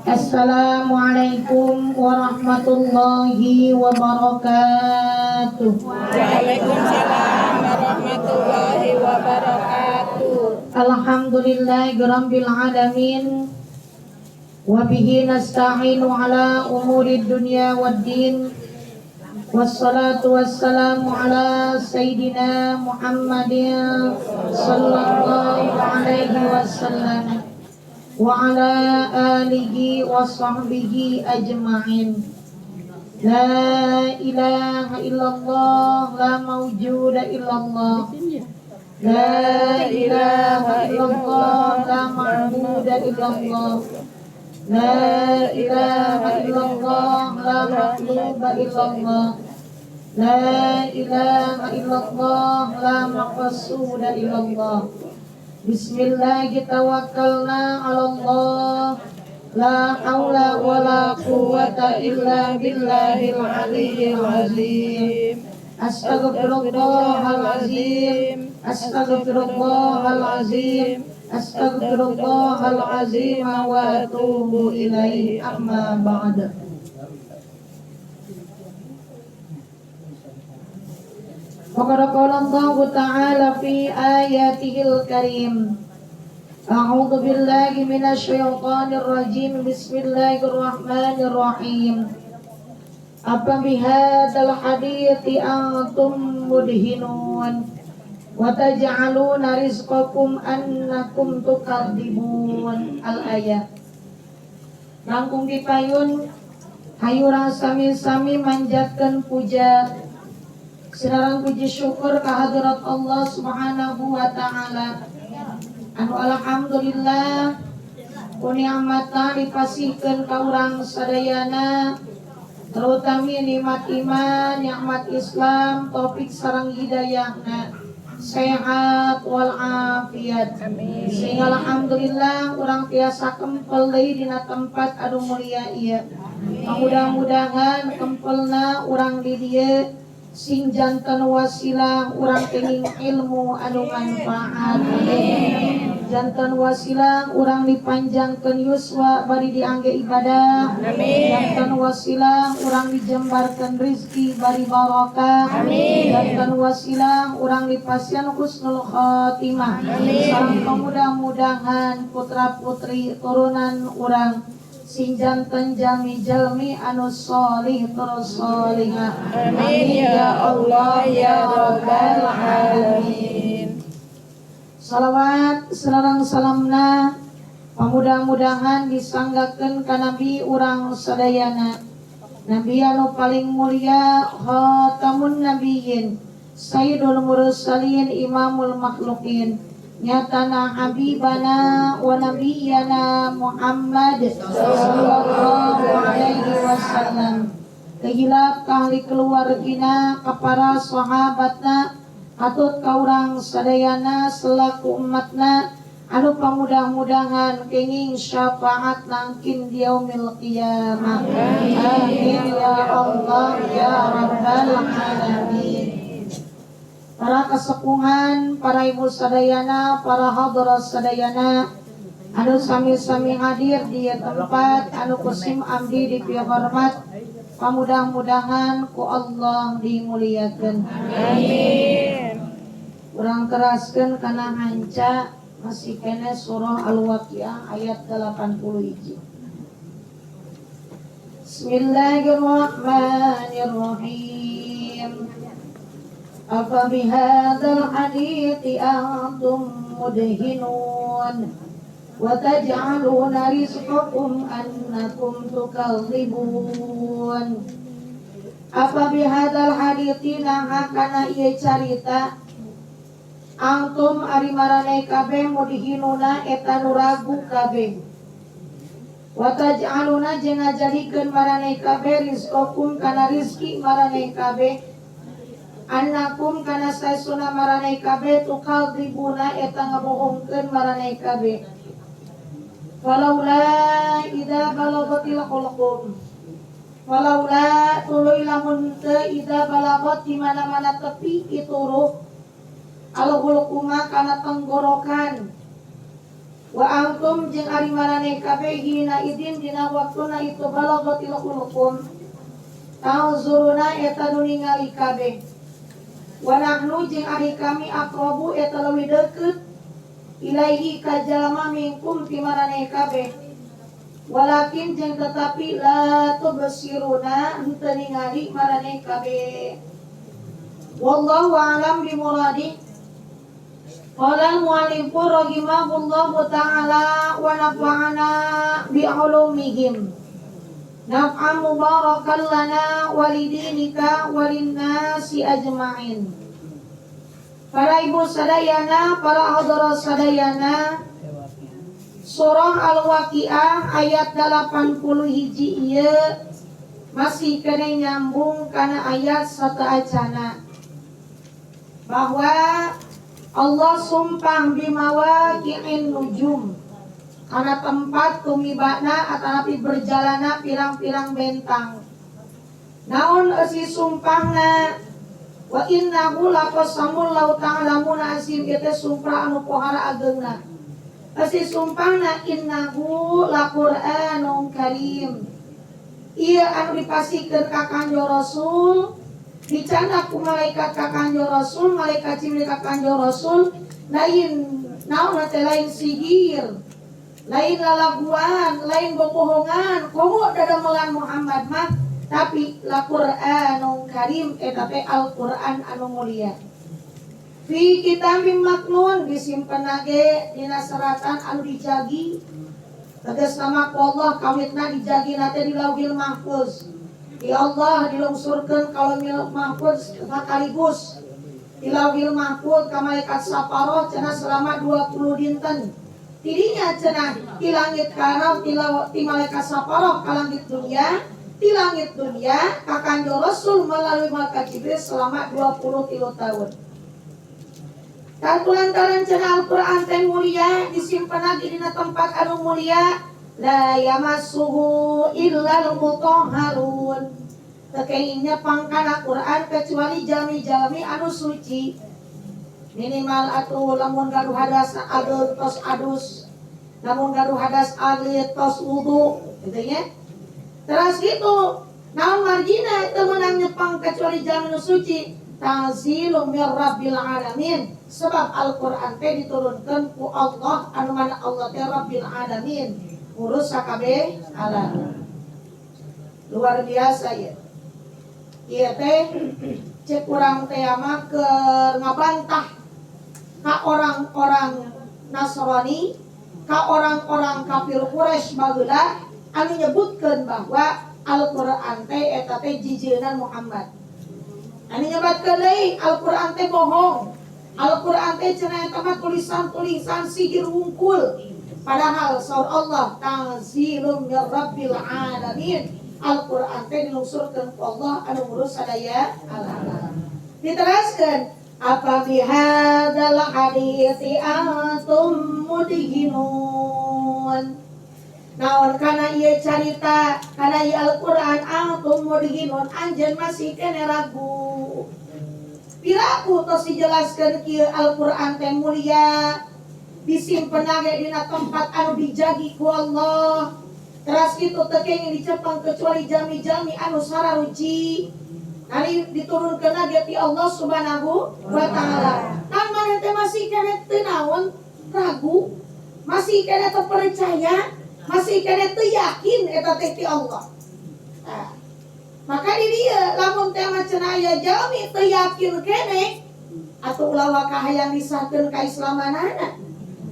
Assalamualaikum warahmatullahi wabarakatuh. Waalaikumsalam warahmatullahi wabarakatuh. Alhamdulillahi rabbil alamin. Wa bihi nasta'inu ala umurid dunya waddin. Wassalatu wassalamu ala sayyidina Muhammadin sallallahu alaihi wasallam wa ala alihi wa sahbihi ajma'in. La ilaha illallah, la mawjuda illallah. La ilaha illallah, la ma'buda illallah. La ilaha illallah, la matluba illallah. La ilaha illallah, la maqsuda illallah. Bismillah tawakkalna ala Allah. La haula wa la quwwata illa billahil aliyyil azim. Astaghfirullahal azim. Astaghfirullahal azim. Astaghfirullahal azim wa atubu ilaihi, amma ba'd. Waqad qala Allahu ta'ala fi ayatihil karim. A'udzu billahi minasy syaithanir rajim. Bismillahirrahmanirrahim. Apa bihadzal hadithi antum mudhinun wa taj'aluna rizqakum annakum tukadzibun. Al-ayat. Langkung dipayun hayurang sami-sami manjatkeun puja sinarang puji syukur kehadirat Allah Subhanahu wa ta'ala. Anu alhamdulillah ku ni'matna dipasihkeun ka urang sadayana, terutami nikmat iman, nikmat Islam, taufik sareng hidayahna, sehat wal afiat. Amin. Sehingga alhamdulillah urang tiasa kempel deui dina tempat anu mulia ieu. Mudah-mudahan kempelna urang di dieu sing janten wasilah urang kenging ilmu anu manfaat. Janten wasilah urang dipanjangkeun yuswa bari diangge ibadah. Amin. Janten wasilah urang dijembarkeun rizki bari barakah. Amin. Janten wasilah urang dipasihan husnul khatimah. Amin. Sareng mudah-mudahan putra putri turunan urang sing janten jalmi-jalmi anu solih terus solihah. Amin ya Allah ya Rabbal alamin. Salawat sareng salamna pamudah-mudahan disanggakeun ka nabi urang sadayana, nabi anu paling mulia, khatamun nabiyyin, sayyidul mursalin, imamul makhlukin, nyatana habibana wa nabiyana Muhammad sallallahu alaihi wasallam, kehilap ka ahli keluargina, ka para sahabatna, katut ka urang sadayana selaku umatna anu pamudah-mudahan kenging syafaat nangkin di yaumil qiyamah. Amin ya Allah ya Rabbal alamin. Para kesepuhan, para ibu sadayana, para hadirat sadayana anu sami-sami hadir di tempat anu kusim abdi dipihormat, pamudah-mudahan ku Allah dimuliakan. Amin. Urang teraskeun kana hanca masih kene surah Al-Waqiah ayat 80 hiji. Bismillahirrahmanirrahim. Afa bihadzal hadithi antum mudhinun wa taj'aluna rizqakum annakum tukadzibun. Afa bihadzal hadithi naha kana ieu carita antum ari maraneh kabeh mudhinuna eta nu ragu kabeh, wa taj'aluna jeung ngajadikeun maraneh kabeh rizqakum kana rizki maraneh kabeh, annakum kana saesuna maraneh kabeh tukadzibuna eta ngabohongkeun maraneh kabeh. Falaula idza balagatil hulqum, falaula tuluy lamun teu, idza balagat di mana-mana tepi itu ruh, al hulquma kana tenggorokan. Wa antum jeung ari maraneh kabeh hina idin dina waktuna itu balagatil hulqum tanzuruna eta nu ningali kabeh. Wa nahnu jeung ari kami aqrabu eta leuwih deukeut ilaihi ka jalma minkum ti maraneh kabeh. Walakin jeung tetapi la tubsiruna henteu ningali maraneh kabeh. Wallahu a'lam bimuradi. Qala al-mu'allifu rahimahullahu ta'ala wa nafa'ana bi'ulumihim naf'an mubarakan lana walidinika walinnasi ajma'in. Para ibu sadayana, para hadirat sadayana, surah Al-Waqiah ayat 80 hiji ieu masih kena nyambung kana ayat sateuacana bahwa Allah sumpah bimawaqi'in nujum karena tempat tumibana atanapi berjalana pirang-pirang bentang. Naon eusi sumpahna? Wa innahu laqasamul law ta'lamuna azim, ieu teh sumpah anu pohara ageungna. Eusi sumpahna innahu laqur'anun karim. Ieu anu dipasikeun ka Kanjeng Rasul, dicandak ku malaikat ka Kanjeng Rasul, malaikat Jibril ka Kanjeng Rasul, lain naon teh, lain sihir, lain lalaguan, lain bobohongan, komo dadamelan Muhammad mah, tapi la Qur'anun karim, eta teh Al-Qur'an anu mulia. Fi kitabim maknun, disimpen ge dina seratan anu dijagi. Tegas nama ku Allah kawitna dijagi teh di Lauhil Mahfuz. Di Allah dilungsurkeun ka Lauhil Mahfuz sekaligus. Di Lauhil Mahfuz ka malaikat saparoh cenah selama 20 dinten. Tidinya cenah di langit kana ti malaikat saparoh ka langit dunia, di langit dunia ka Kanjeng Rasul melalui malaikat Jibril selama 23 tahun. Tah lantaran cenah Al-Quran teh mulia, disimpan lagi dina tempat anu mulia, la yamassuhu illal mutahharun. Teu kenging nyepeng kana Quran kecuali jalmi-jalmi anu suci. Minimal atuh lamun gaduh hadas ageung tos adus, lamun gaduh hadas alit tos wudu, gitu nya. Terus gitu, naon margina teu meunang nyepeng kecuali jalmi anu suci? Tanzilum mir rabbil alamin. Sebab Al-Qur'an teh diturunkan ku Allah anu mana Allah teh Rabbil alamin, ngurus sakabeh alam. Luar biasa ya. Ieu teh cek urang teh mah keur ngabantah ka orang-orang Nasrani, ka orang-orang kafir Quraisy baheula anu nyebutkeun bahwa Al-Qur'an teh eta teh jijieunnan Muhammad. Anu nyebatkeun deui Al-Qur'an teh bohong. Al-Qur'an teh cenah eta mah tulisan-tulisan sihir wungkul. Padahal saur Allah tanzilum mir rabbil alamin. Al-Qur'an teh dilungsurkeun ku Allah anu ngurus sadaya alam. Diteraskeun apa bihadzal haditsi antum mudhinun. Naon kana ieu carita, kana ieu Al-Qur'an antum mudhinun, anjeun masih kene ragu. Piraku tos dijelaskeun kieu Al-Qur'an teh mulia, disimpen ge dina tempat anu dijagi ku Allah. Teras kitu teu kenging dicepeng kecuali jalmi-jalmi anu sararuci. Nari diturunkeun ge ti Allah Subhanahu wa taala. Kan maneh teh masih kene teu naon ragu, masih kene teu percaya, masih kene teu yakin eta teh ti Allah. Nah, maka di dieu lamun teh mah cenah aya jalmi teu yakin kene atuh ulah waka hayang disahkeun ka Islamanana.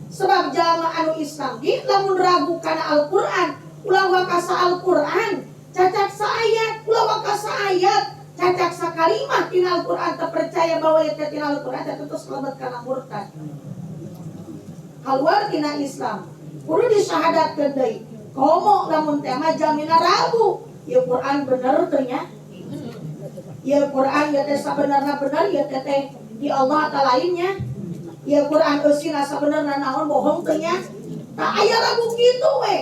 Sebab jalma anu Islam ge lamun ragu kana Al-Qur'an, ulah waka sa Al-Qur'an, cacak saayat, ulah waka saayat, cacak sakalimah tina Al-Qur'an teu percaya bahwa ieu teh tina Al-Qur'an teh terus lebet kana murtad. Keluar tina Islam. Kudu disyahadatkeun deui. Komo lamun teh mah jalmina ragu, ieu Quran bener teu nya? Ieu Quran ieu teh sabenerna bener ieu teh teh di Allah atau lainnya? Ieu Quran eusina sabenerna naon bohong teu nya? Tak aya ragu kitu we.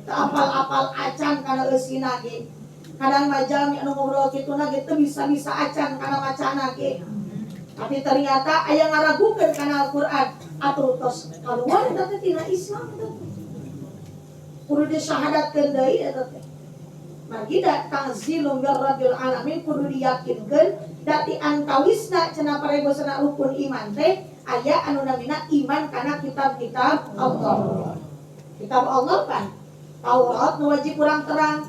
Teu apal-apal acan kana eusina ge. Kadang mah jalmi anu ngobrol kitu na ge teu bisa-bisa acan kana macana ge. Tapi ternyata aya ngaragukeun kana Al-Qur'an atuh tos kaluar eta teh tina Islam eta teh. Kudu disyahadatkeun deui eta teh. Margi da tanzilum mir rabbil alamin kudu diyakinkeun da ti antawisna cenah parebosana rukun iman teh aya anu namina iman kana kitab-kitab Allah. Kitab Allah kan Taurat nu wajib urang terang.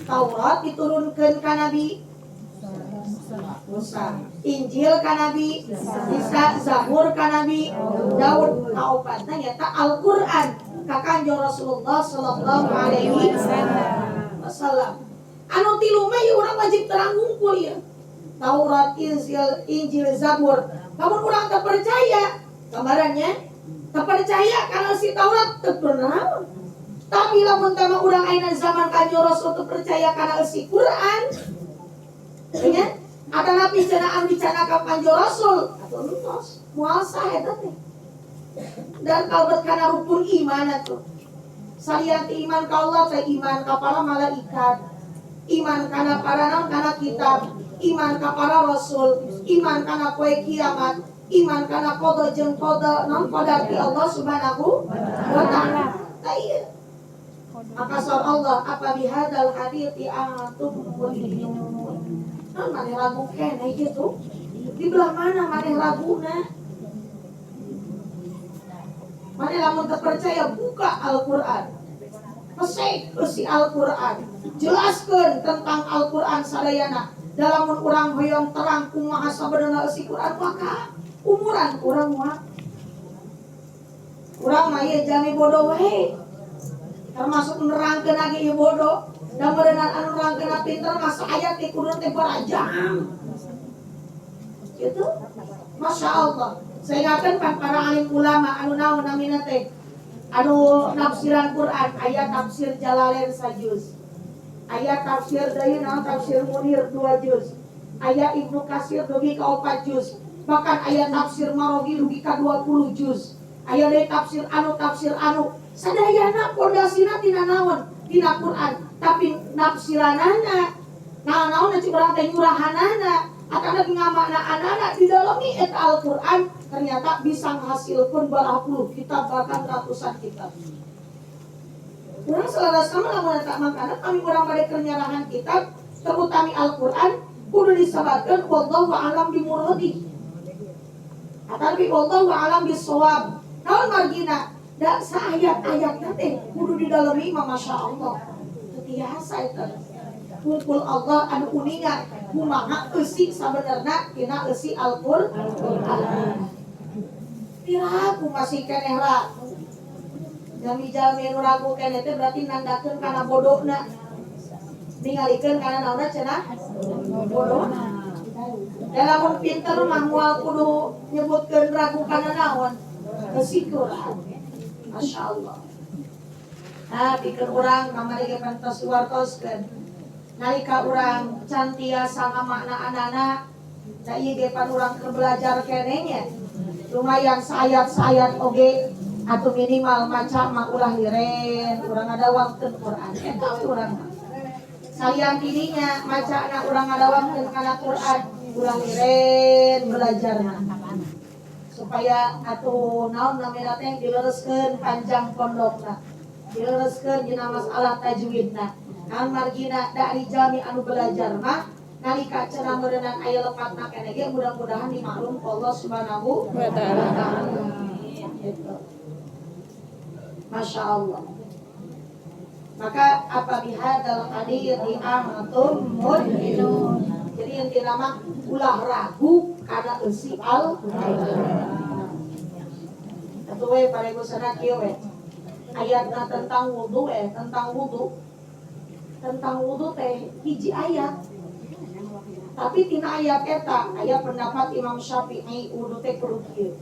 Taurat diturunkeun ka Nabi Musa, Injil ka Nabi Isa, Zabur ka Nabi Daud, kaopatna nyata Al-Qur'an ka Kanjeng Rasulullah sallallahu alaihi wasallam. Anu tilu mah ieu urang wajib terang ngumpul ya. Taurat, Injil, Injil, Zabur. Lamun urang teu percaya, gambarannya teu percaya kana si Taurat teu naon. Tapi lamun tama urang ayeuna zaman Kanjeng Rasul teu percaya kana si Quran, ya, ada nabi cenah anu dicana ka Kanjeng Rasul atuh entos moal sah eta teh. Dan kalebet kana rukun iman atuh. Salian ti iman ka Allah teh iman ka para malaikat, iman kana para naon kana kitab, iman ka para rasul, iman kana poe kiamat, iman kana qada jeung qada naon qadar ti Allah Subhanahu wa taala. Tah ieu. Maka saur Allah apa bihadzal hadithi antum mudhinun. Nah, maneh ragu keneh gitu. Di belah mana maneh raguna? Maneh lamun teu percaya buka Al-Qur'an. Pesek eusi Al-Qur'an. Jelaskeun tentang Al-Qur'an sadayana. Dalam mun urang hoyong terang kumaha sabenerna eusi Qur'an maka umuran urang mah. Urang mah ieu jalmi bodoh wae. Termasuk nerangkeun lagi ieu bodoh. Da meureunan anu nerangkeun pinter masa ayat teh kudu teh barajam. Gitu. Masya Allah. Saya ingatkan pan para alim ulama anu naon namina teh anu nafsiran Quran aya tafsir Jalalain sajuz. Aya tafsir deui naon tafsir Munir 2 juz. Aya Ibnu Katsir dugi ka 4 juz. Bahkan aya tafsir Marogi dugi ka 20 juz. Aya deui tafsir anu tafsir anu sadayana pondasina tina naon? Tina Quran. Tapi nafsiranana naon-naon cik urang teh nyurahanana atau ngamakna-anana di dalamnya eta Al-Quran ternyata bisa menghasilkan berapa puluh kitab bahkan ratusan kitab. Urang selaras sama lamun eta makanan kami urang bade keur nyarahan kitab terutami Al-Quran kudu disebatkeun wallahu a'lam bimuradi. Atawi wallahu a'lam bissawab. Naon margina? Da saayat-ayatna teh kudu didalemi mah Masya Allah. Teu tiasa eta. Kumpul Allah anu uninga kumaha eusi sabenerna tina eusi Al-Qur'an. Piraku masih keneh ragu. Jalmi-jalmi nu ragu keneh teh berarti nandakeun kana bodona. Ningalikeun kana naonna cenah bodona. Da lamun pinter mah moal kudu nyebutkeun ragu kana naon. Eusi Quran. Masya Allah. Nah, pikeun urang kamari ge pantos wartoskeun. Nalika urang can tiasa ngamaknaanana, da ieu ge pan urang keur belajar keneh nya. Lumayan saayat-saayat oge atau minimal maca mah ulah liren, urang ngadawamkeun Quran. Eta we urang mah. Salian tidinya macana urang ngadawamkeun kana Quran, ulah liren belajarna. Supaya atuh naon namina teh dilereskeun panjang pondokna. Dilereskeun dina masalah tajwidna. Naon margina da ari jalmi anu belajar mah nalika cenah meureunan aya lepatna keneh ge mudah-mudahan dimaklum ku Allah Subhanahu wa taala. Gitu. Masya Allah. Maka apa bihadzal hadithi antum mudhinun. Jadi intina mah ulah ragu kana eusi Al-Qur'an. Atuh we parebosana kieu we. Ayatna tentang wudu we, tentang wudu. Tentang wudu teh hiji ayat. Tapi tina ayat eta aya pendapat Imam Syafi'i wudu teh kudu kieu.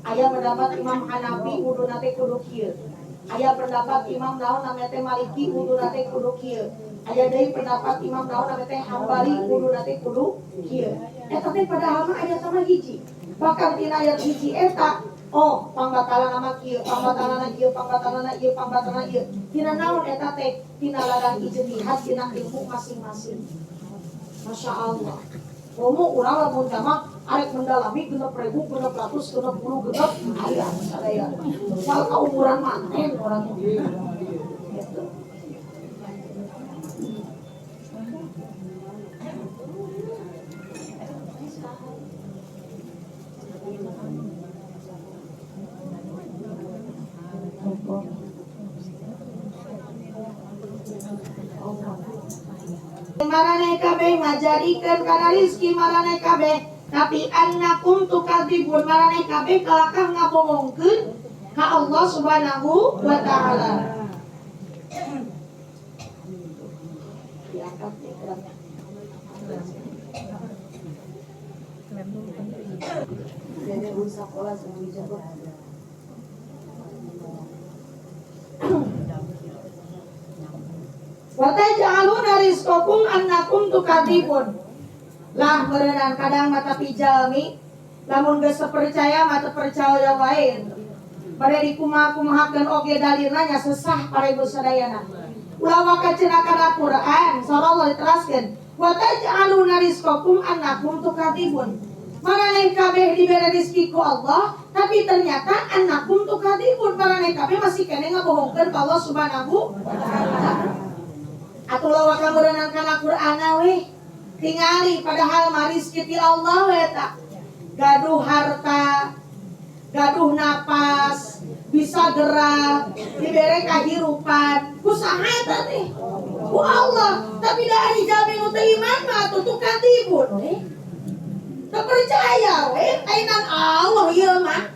Aya pendapat Imam Hanafi wudu teh kudu kieu. Aya pendapat Imam naon namanya teh Maliki wudu teh kudu kieu. Aya deui pendapat Imam naon namanya teh Hambali wudu teh kudu kieu. Eta teh padahal mah ayat mah hiji. Bahkan tina ayat hiji eta oh pangbatalana mah kieu, pangbatalana ieu, pangbatalana ieu, pangbatalana ieu. Tina naon eta teh? Tina ladang ijtihad tina ilmu masing-masing. Masya Allah. Komo urang lamun mah Arek mendalami 6.666 aya sadaya. Moal kaumuran manten urang. Gitu. Maraneh kabeh ngajadikeun kana rizki maraneh kabeh tapi annakum tukadzibun maraneh kabeh kalakah ngabongongkeun ka Allah Subhanahu wa taala. Diangkat nih kerannya. Jadi sekolah sebelum wa taj'aluna rizqakum annakum tukadzibun. Lah meureunan kadang mata pijalmi lamun geus percaya mata percaya wae. Bade dikumaha-kumahakeun oge dalilna nya sesah para ibu sadayana. Ulah waka cenah kana Quran, sallallahu diteraskeun. Wa taj'aluna rizqakum annakum tukadzibun. Maraneh kabeh dibere rezeki ku Allah, tapi ternyata annakum tukadzibun. Maraneh kabeh masih keneh ngabohongkeun ka Allah Subhanahu wa taala. Atuh lawa kamurenan kana Qur'ana weh tingali padahal mah rizki ti Allah we ta gaduh harta gaduh napas bisa gerak dibere kahirupan ku saha eta teh ku Allah tapi da ari jalmi nu teu iman mah atuh tukatibun we teu percaya we ainan Allah ieu mah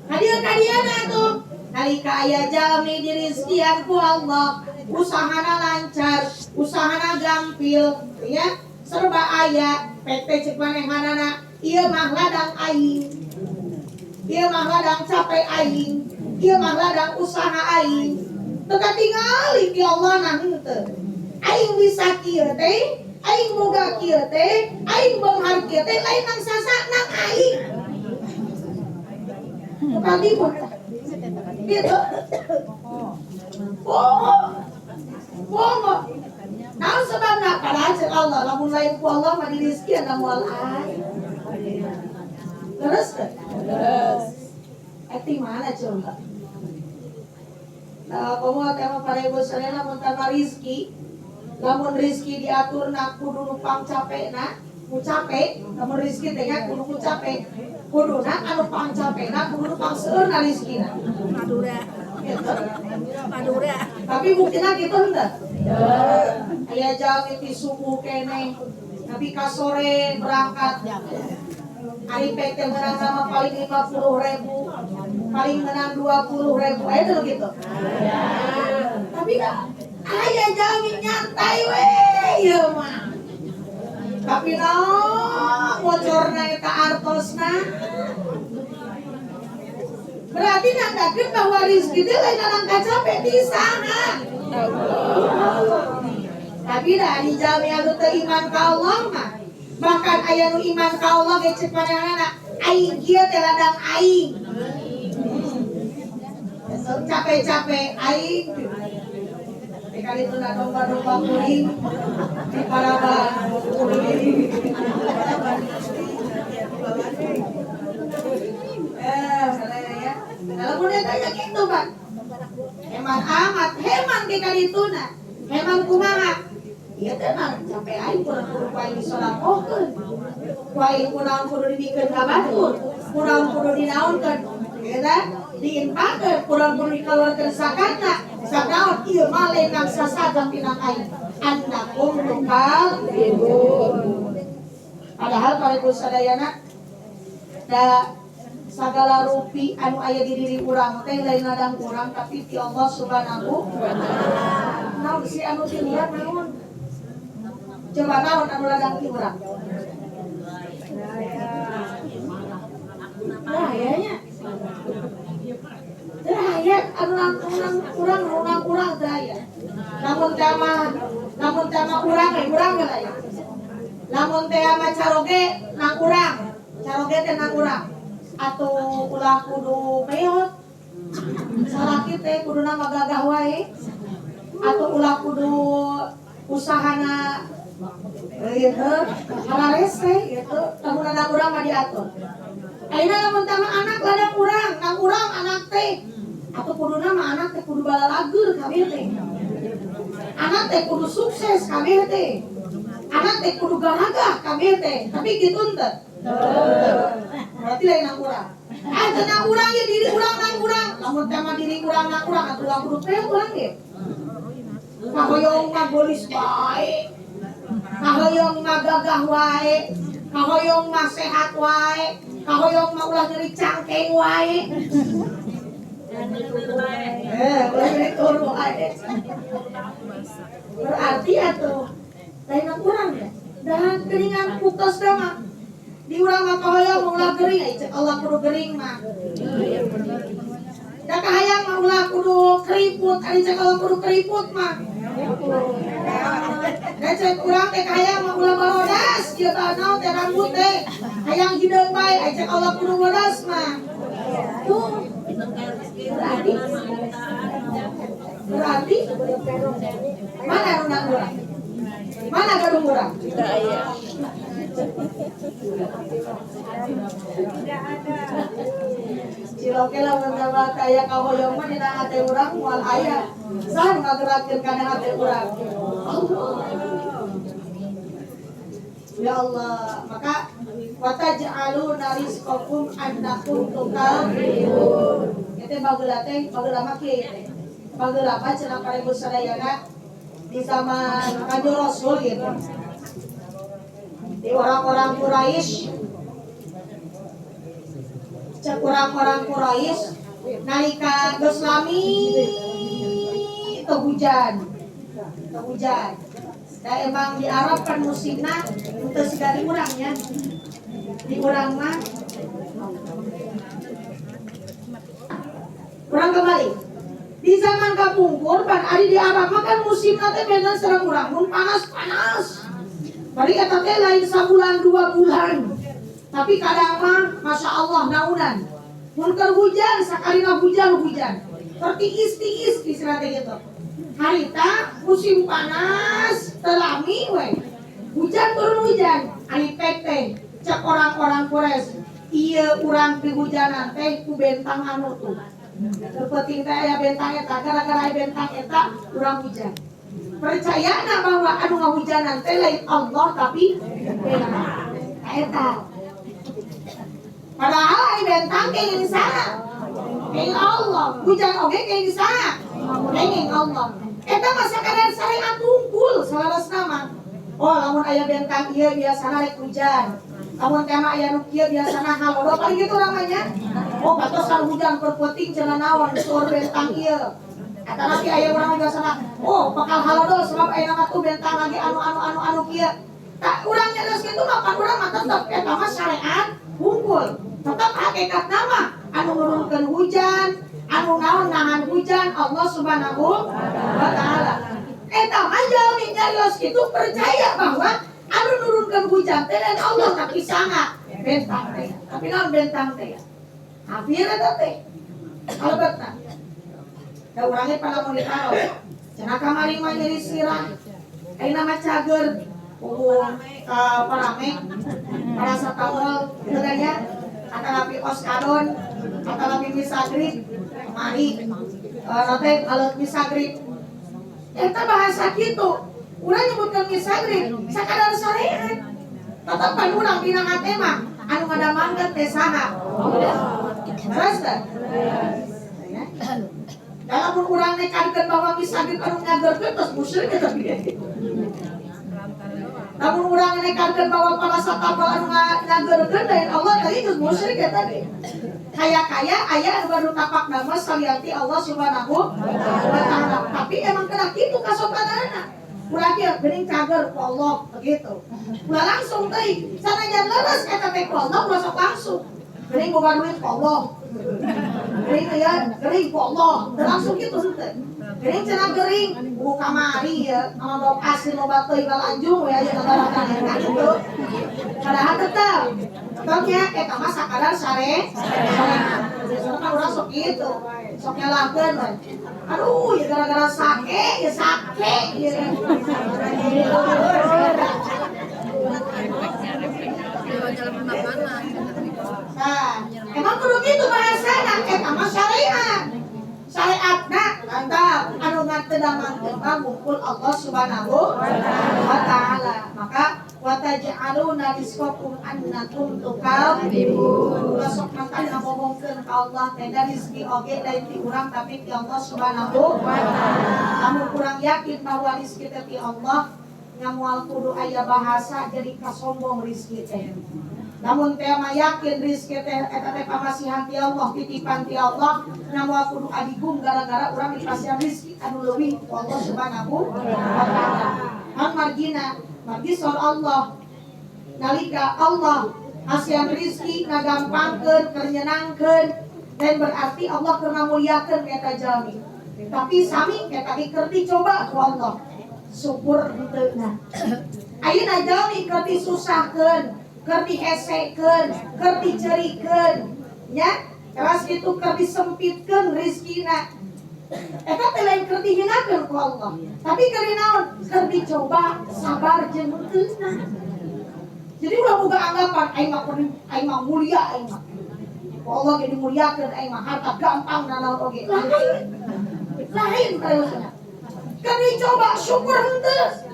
kadieu-kadiana atuh nalika aya jalmi dirizkian ku Allah usahana lancar, usahana gampil, ya serba aya, PT cek manehanana, ieu mah ladang aing, ieu mah ladang capek aing, ieu mah ladang usaha aing, teu katingali ti Allah nah henteu. Aing bisa kieu teh, aing boga kieu teh, aing beunghar kieu teh lain nang sasana aing. Teu katibun tah. Gitu. Oh. Bongo. Naon sebabna? Padahal cek Allah, lamun lain ku Allah mah dirizkian da moal aya. Terus teh? Terus. Eta mana coba? Nah, komo teh mah para ibu sadaya lamun tanpa rizki, lamun rizki diaturna kudu nu pangcapekna, ku capek, lamun rizki teh nya kudu ku capek. Kuduna anu pangcapekna kudu nu pangseueurna rizkina. Madura. Gitu. Madura. Tapi buktina kitu henteu? Aya jalmi ti subuh keneh, tapi ka sore berangkat. Ari PT menang sama paling 50.000, paling menang 20.000, aya teu gitu. Tapi aya jalmi nyantai we ieu mah. Tapi naon bocorna eta artosna. Berarti nandakeun bahwa rizki teh lain nang kacape di sana. Tapi da ari jalmi anu teu iman ka Allah mah, bahkan aya nu iman ka Allah ge ceuk manehna aing kieu teh ladang aing. Capek-capek aing. Kali itu nak domba-domba kuring di paraban kuring. Ya. Kalau boleh tanya gitu, Pak. Heman amat, heman ke kali itu nah. Heman kumaha? Ieu teh mah capek aing kurang kudu aing disolakohkeun. Ku aing kunaon kudu dibikeun ka batur, kunaon kudu dinaonkeun. Eta diinpakeun, kurang kudu dikaluarkeun zakatna. Sanaon ieu mah lain nang sasaga pinang aing. Annakum tukadzibun. Padahal para ibu sadayana da sagala rupi anu aya di diri urang teh lain ladang urang tapi ti Allah Subhanahu wa taala. Naon si anu ti liar naon? Coba naon anu ladang ti urang? Nah, ya nya. Teu aya anu urang urang urang teu aya. Lamun teh mah urang we urang we aya. Lamun teh mah caroge nang urang, caroge teh nang urang. Atau ulah kudu peot. Salaki teh kuduna mah gagah wae. Atau ulah kudu usahana Gitu, hararese gitu, lamun anak urang mah diatur. Ayeuna lamun tama anak ladang urang, nang urang anak teh. Atuh kuduna mah anak teh kudu balalager kabeh teh. Anak teh kudu sukses kabeh teh. Anak teh kudu gagah kabeh teh. Tapi kitu henteu. Berarti lain nang urang. Ah teu nang urang ye diri urang nang urang. Lamun teh mah diri urang nang urang atuh ulah kudu teh urang ge. Kahoyong mah bolis bae. Kahoyong mah gagah wae. Kahoyong mah sehat wae. Kahoyong mah ulah nyeri cangkeng wae. Ulah nyeri tur wae. Berarti atuh lain urang ya. Dan geringan buktos mah. Di urang mah kahoyong mah ulah gering, ai cek Allah kudu gering mah. Da kahayang mah ulah kudu keriput, ari cek Allah kudu keriput mah. Da cek urang teh kahayang mah ulah barodas, ieu naon teh rambut teh. Hayang hideung bae, ai cek Allah kudu bodas mah. Tuh. Berarti mana nu nang urang? Mana gadung urang? Tidak aya. Tidak ada. Ciloke lamun tambah kaya kahoyong mah dina hate urang moal aya. Saha nu ngagerakeun kana hate urang? Allah. Ya Allah, maka wa taj'aluna rizqakum annakum tukadzibun. Eta bageula teh, bageula mah kieu teh. Bageula mah cenah parebu sadayana di zaman Kanjeng Rasul gitu. Di orang-orang Quraisy, cek orang-orang Quraisy nalika geus lami teu hujan. Teu hujan. Da emang di Arab kan musimna teu siga di urang nya. Di urang mah urang kembali. Di zaman kapungkur pan ari di Arab mah kan musimna teh benten sareng urang mun panas-panas. Bari eta teh lain sabulan 2 bulan. Tapi kadang mah Masya Allah naunan. Mun keur hujan sakalina hujan-hujan. Tertiis-tiis istilahna teh gitu. Harita musim panas telami we. Hujan turun hujan, ari pek teh cek orang-orang Quraisy, ieu urang pihujanan teh ku bentang anu tuh. Penting teh aya bentang eta, gara-gara aya bentang eta urang hujan. Percayana bahwa anu ngahujanan teh lain Allah tapi bentang eta. Padahal aya bentang kenging saha? Kenging Allah. Hujan oge kenging saha? Kenging Allah. Eta mah sakadar syariat unggul salarasna mah. Oh, lamun aya bentang ieu biasana rek hujan. Lamun teh mah aya nu kieu biasana halodo paling gitu namanya. Oh, batosan hujan perputing cenah naon seur bentang ieu. Eta lagi aya urang biasana, oh bakal halodo sebab aya mah tuh bentang lagi anu anu anu anu kieu. Tak urang nyarios kitu mah pan urang mah tetep eta mah syariat unggul. Tetep hakikatna mah anu nurunkeun hujan, anu naon nahan hujan Allah Subhanahu wa taala. Eta mah jalmi nyarios kitu percaya bahwa anu nurunkeun hujan teh lain Allah tapi sangat bentang teh. Tapi naon bentang teh? Kafir eta teh. Kalebetna. Da urangnya pada mun ditaros. Cenah kamari mah nyeri sirah. Ayeuna mah cager. Kubu parame, paracetamol gitu kan ya. Atanapi oskadon, atanapi misagrip, kemari. Nanti kalau misagrip. Eta bahasa kitu. Urang nyebutkeun misagrip sakadar syariat. Tetep pan urang dina hate mah anu ngadamangkeun teh saha? Leres teh? Ya. Lamun urang nekankeun bahwa misagrip anu nyagerkeun tos musyrik eta piye. Lamun urang nekankeun bahwa paracetamol anu nyagerkeun lain Allah tadi geus musyrik eta tadi. Kaya-kaya aya anu baru tapak nama salianti Allah Subhanahu wa taala. Tapi emang kena kitu kasopanana. Ulah kieu geuning cager ku Allah begitu. Ulah langsung teuing. Sanajan leres eta teh ku Allah ulah sok langsung. Geuning boga duit ku Allah. Geuning ya, geuning ku Allah. Teu langsung kitu henteu. Geuning cenah geuring, buku kamari ya, sama bawa pasir loba teuing balanjung we aya ngagarakan eta kitu. Padahal tetep tetepnya eta mah sakadar sare. Soalnya urang sok kitu. Sok nyalahkeun we. Aduh, ya gara-gara sake, ya sake, ya. Nah, emang kudu kitu bahasana eta mah syariat. Syariatna mantap anu teu damangkeun mah ngumpul Allah Subhanahu wa taala. Maka wa taj'aluna rizqakum annakum tukadzibun. Sok mantap ngabohongkeun ka Allah teh da rezeki oge lain ti urang tapi ti Allah Subhanahu wa taala. Lamun kurang yakin bahwa rezeki teh ti Allah, nya moal kudu aya bahasa jadi kasombong rezeki teh. Namun teh mah yakin rezeki teh eta teh pamasihan ti Allah, titipan ti Allah, nya moal kudu adigung gara-gara urang dipasihan rezeki anu leuwih ku Allah Subhanahu wa taala. Mang margina, margi soal Allah nalika Allah masihan rezeki ngagampangkeun, keur nyenangkeun, dan berarti Allah keur ngamuliakeun eta jalmi. Tapi sami eta ge keur dicoba ku Allah. Syukur henteu na. Ayeuna jalmi keur disusahkeun, keur dihesekeun, keur dicerikeun, nya, teras kitu keur disempitkeun rezekina. Eta teh lain keur dihinakeun ku Allah. Tapi keur naon? Keur dicoba sabar jeung henteu. Jadi ulah boga anggapan aing mah aing mah mulia aing mah. Ku Allah ge dimuliakeun aing mah harta gampang nanaon oge. Lain. Lain terusna. Keur dicoba syukur henteu.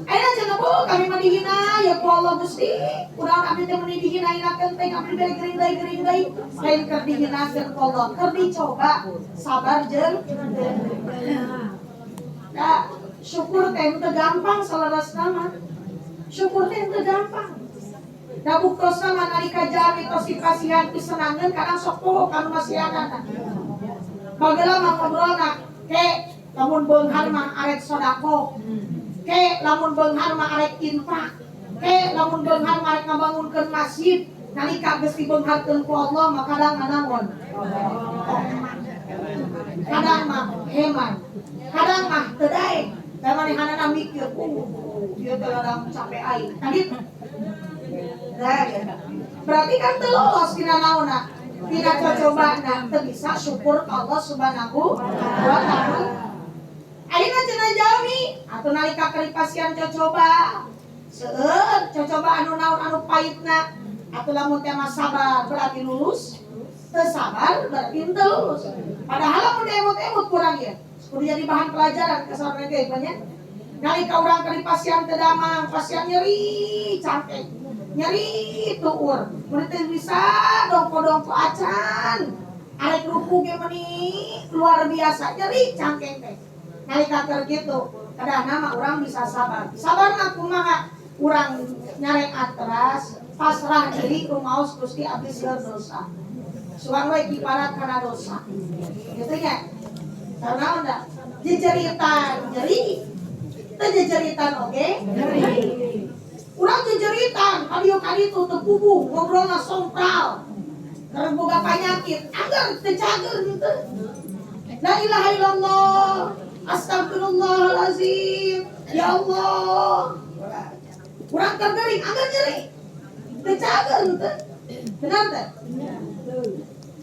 Ayeuna cenah bu kami mah dihina ya ku Allah Gusti. Urang abdi teh meuni dihina-hinakeun teh abdi bere gering deui gering deui. Lain keur dihinakeun ku Allah, keur dicoba sabar jeung. Nah, syukur teh teu gampang salarasna mah. Syukur teh teu gampang. Da buktosna mah nalika jalmi tos dipasihan pisenangeun kadang sok poho kanu masihanana. Bageula mah ngobrolna, ke lamun beunghar mah arek sedekah. Ke lamun beunghar mah arek infak. Ke lamun beunghar mah arek ngabangunkeun masjid. Nalika geus dibeungharkeun ku Allah mah kadang nganaon? Kadang mah heman. Kadang mah teu daek. Da manehanana mikir, ieu teh ladang capek aing. Nah gitu. Nah, ya. Berarti kan teu lolos tina naonna? Tina cocobana teu bisa syukur ka Allah Subhanahu wa taala. Ayeuna cenah jalmi atuh nalika keur dipasihan cocoba. Seueur cocoba anu naon anu pahitna. Atuh lamun teh mah sabar berarti lulus. Teu sabar berarti henteu lulus. Padahal lamun diemut-emut kurang ya. Kudu jadi bahan pelajaran ke saurang ge banyak. Nalika urang keur dipasihan teu damang, pasihan nyeri cangkeng. Nyeri tuur. Mun teu bisa dongko-dongko acan. Arek ruku ge meuni luar biasa nyeri cangkeng teh. Nalika keur kitu, kadahna mah urang bisa sabar. Sabar mah kumaha? Urang nyareat teras, pasrah diri rumaos Gusti abdi seueur dosa. Suang we kiparat kana dosa. Gitu nya. Karena udah jejeritan nyeri, teu jejeritan oge nyeri. Urang jejeritan, kadieu kaditu teu puguh, ngobrolna sompral. Keur boga panyakit, agar teu cager henteu. La ilaha illallah, astagfirullahalazim, ya Allah. Urang keur gering, agar nyeri. Teu cager henteu. Benar teh?